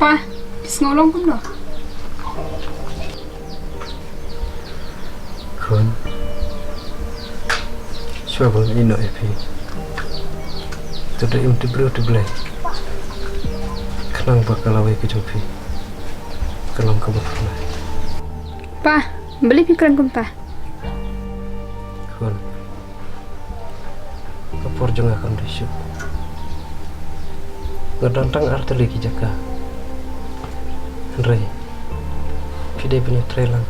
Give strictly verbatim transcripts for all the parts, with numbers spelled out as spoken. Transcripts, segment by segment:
Pa, phi sngew long kumno? Khun, shuwa ban ïeh noh ïa phi, to da im te briew te Blei, khnang ba ka lawei ka jong phi kan long kaba phylla. Pa, balei phi kren kumta? Khun, ka por jong nga kam dei shuh. Nga don tang ar tylli ki jaka. Hynrei phi dei ban ïatreilang.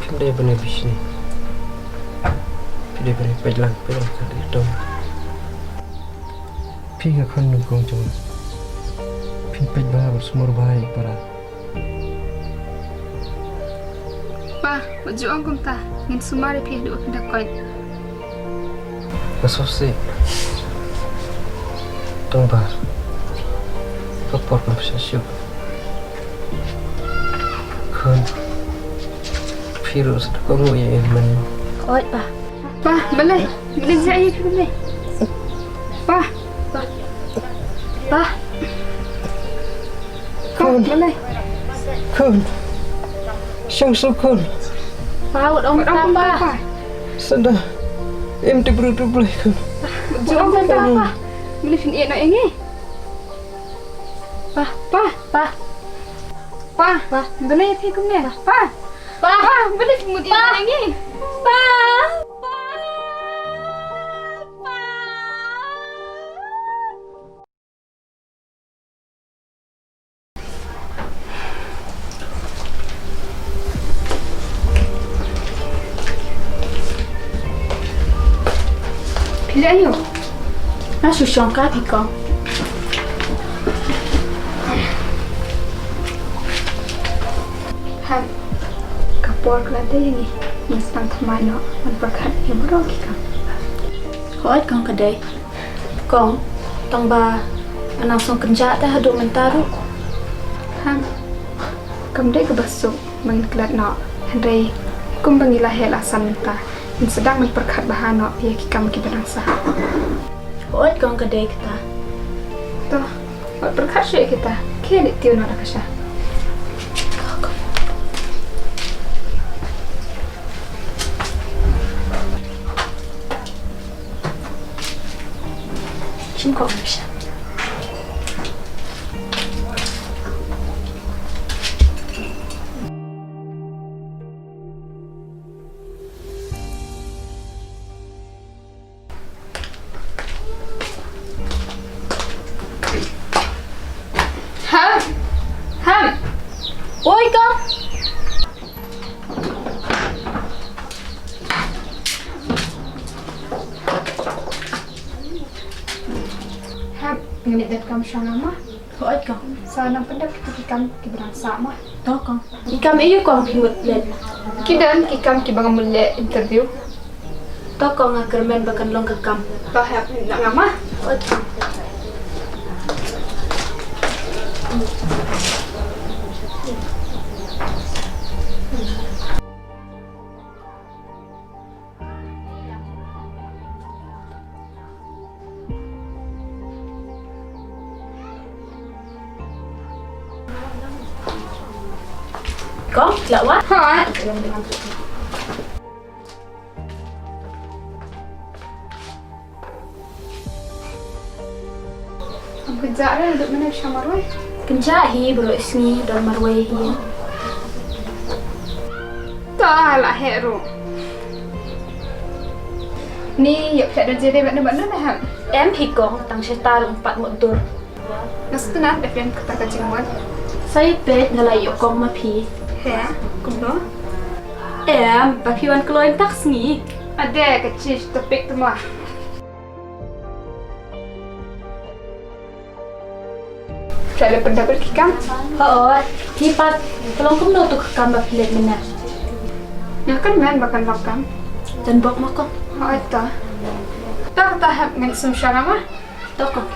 Phim dei ban ïabishni. Phi dei ban ïapeit lang, peit lang ka dei dom. Phi ka khun nyngkong jong nga. Phin peit bha, ban sumar bha ïa i para. Pa, wat ju ong kumta, ngin sumar ïa phi haduh ba phin da koit. Nga sngewsih. Tang ba ka por kam shah shuh. Khun, phi ruh sa da kohnguh ïa i man. Hooid pa. Pa, balei? Balei jia ïa phi balei? Pa. Pa. Pa. Khun. Balei? Khun. Shong suk khun. Pa, wat ong kumta pa. Sa da im te briew te Blei khun. Wat ong kumta pa. Balei phin ïeh noh ïa ngi? Pa, pa, pa. Pa, pa, balei phi kumne? Pa. Pa. Pa, balei phi mut ïa ngi? Pa. Pa. Phi leh aïu? Nga shu shong ka phi kong. Hap, ka por ka la dei ngi, ngi sdang thymmai noh ban pyrkhat ïa baroh ki kam. Hooid kong, ka dei. Kong, tang ba nga nang sngewkynjah te haduh mynta ruh. Hap, kam dei kaba suk ba ngin klet noh, hynrei kumba ngi la heh la san mynta, ngin sdang ban pyrkhat bha noh ïa ki kam kiba dang sah. Hooid kong, ka dei kata. To, wat pyrkhat shuh ïa kita. Khie leit tiew noh da ka sha. Shim kong da ka sha. Ham! Ham! Oi, kong! Ham, ngi leit don kam shong ma? Hooid kong. Sa nang pyndep kita ki kam kiba dang sah ma? To kong. Ki kam aïu kong phi mut leit? Ki don ki kam kiba nga mut leh interview. To kong, nga kyrmen ba kan long ka kam. To hep na nga ma. Hooid kong. Kong, lah wan? Ha. Kong, kynjah re, duk mynne sha marwei? Kynjah hi, baroh sngi don marwei hi. Ta la heh ruh. Ni ïa phi don jingïadei bad nangno ne em? Em hi kong, tang shata ruh ym pat mutdur. Nga sngewtynnat da phi kata ka jingmut. Sa ïa peit nga la ïoh kong ma phi. He, kumno? Em, ba phi wan kloi mynta ka sngi. Ade ka chi topic tu ma. Phi la pyndap ki kam? Hooid. Phi pat, ka long kumno tu ka kam ba phi leit mynne? Nga kyrmen ba kan long kam. Jan bok ma kong. Hooid to. To kata hep ngan sum shara ma. To kong.